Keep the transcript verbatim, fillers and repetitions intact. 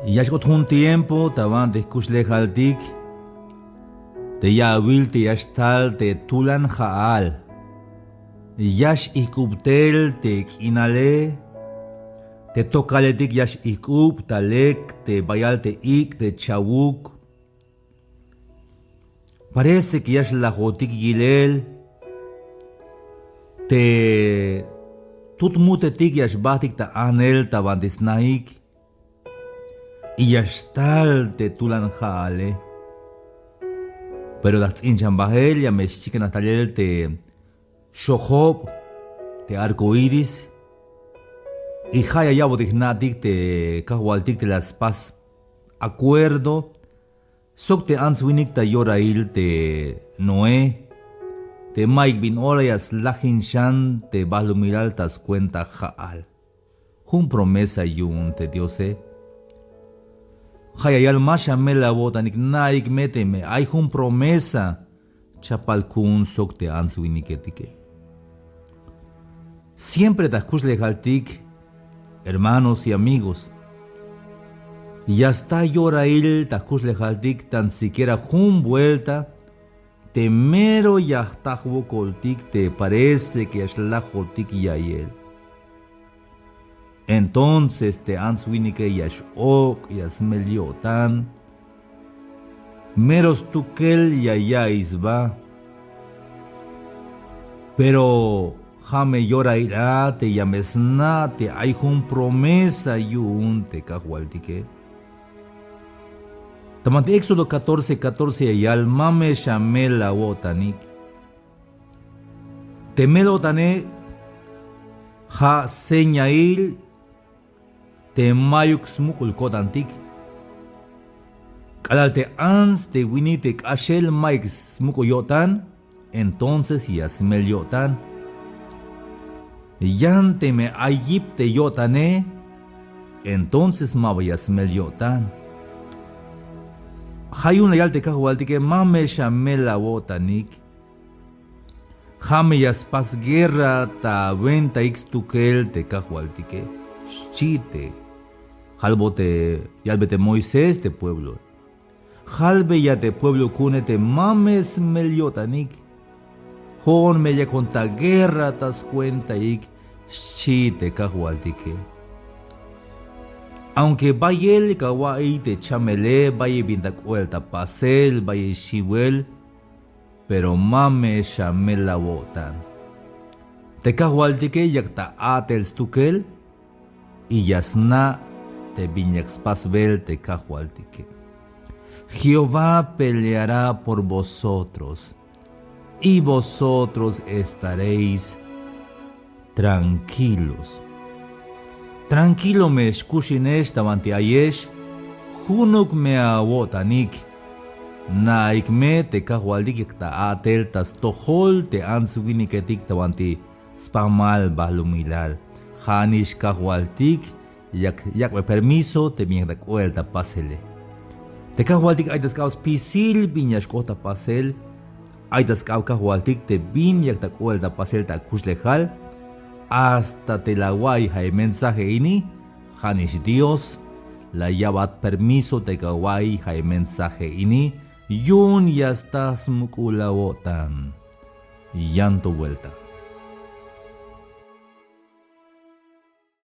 Ya xk'ot jun tiempo ta banti jkuxlejaltik te ya'bil te ya xtal te tulan ja'al. Ya x-ijk'ub tel te k'inale. Te tokaletik ya x-ijk'ub ta lek te bayal te ik' te chawuk. Parece que ya xlajotik yilel. Te tut mutetik ya xbajtik ta ajnel ta banti sna'ik. Y ya xtal te tulan ja'ale. Pero la jts'in chan bajel, ya me xchikanaj talel te xojob, te arco iris. Y ja' ya ya'botik jna'tik te kajwaltik te la spas acuerdo sok te ants winik ta yorail te Noé, te mayuk bin ora ya slajin xan te balumilal ta scuenta ja'al. Jun promesa yu'un te Diose. Ja' ya yal ma xamel awo'tanik, na'ik me teme ay jun promesa chapal ku'un sok te ants winiketike. Siempre ta jkuxlejaltik, hermanos y amigos, ya sta yorail ta jkuxlejaltik tan siquiera jun vuelta te mero ya jta jwokoltik te parece que ya xlajotik ya'iyel. Entonces te ants winike ya x-ok' ya smel yo'tan. Mero stukel ya ya'iy sba. Pero ja' me yorail a te ya me sna' te ay jun promesa yu'un te kajwaltike. Ta banti Éxodo catorce catorce ya yal: ma me xamel awo'tanik. Te mel-o'tane ja' señail te mayuk smuk'ul ko'tantik. K'alal te ants te winik te k'axel mayuk smuk'ul yo'tan, entonces ya smel yo'tan. Yan teme ay yip te yo'tane, entonces maba ya smel yo'tan. Ja' yu'un la yal te kajwaltike: ma me xamel awo'tanik. Ja' me ya spas guerra ta wentaik stukel te kajwaltike, xchi te jalbot te yalbe te Moisés te pueblo. Jalbeya te pueblo ku'une te ma me smel yo'tanik. Jo'on me yakon ta guerra ta skuentaik, xchi te kajwaltike. Aunque bayel ka wa'iy te chamele, bayel bin ta k'oel ta pasel, bayel xiwel, pero ma me xamel awo'tan. Te kajwaltike yak ta a'tel stukel, y ya sna' te bin yak spasbel te kajwaltike. Jehová peleará por vosotros, y vosotros estaréis tranquilos. Tranquilo me xkuxinex ta banti ayex, junuk me awo'tanik. Na'ik me te kajwaltik yak ta a'tel ta stojol te ants winiketik ta banti spamal balumilal. Ja'nix kajwaltik yak yak'be permiso te bin yak ta k'oel ta pasele. Te kajwaltik ay ta sk'ab spisil bin ya xk'ot ta pasel. Ay ta sk'ab kajwaltik te bin yak ta k'oel ta pasel ta akuxlejal. Hasta te la awa'iy ja' e mensaje ini, ja'nix Dios la ya'bat permiso te ka awa'iy ja' e mensaje ini. Yu'un ya sta smuk'ul awo'tan. Yan to vuelta.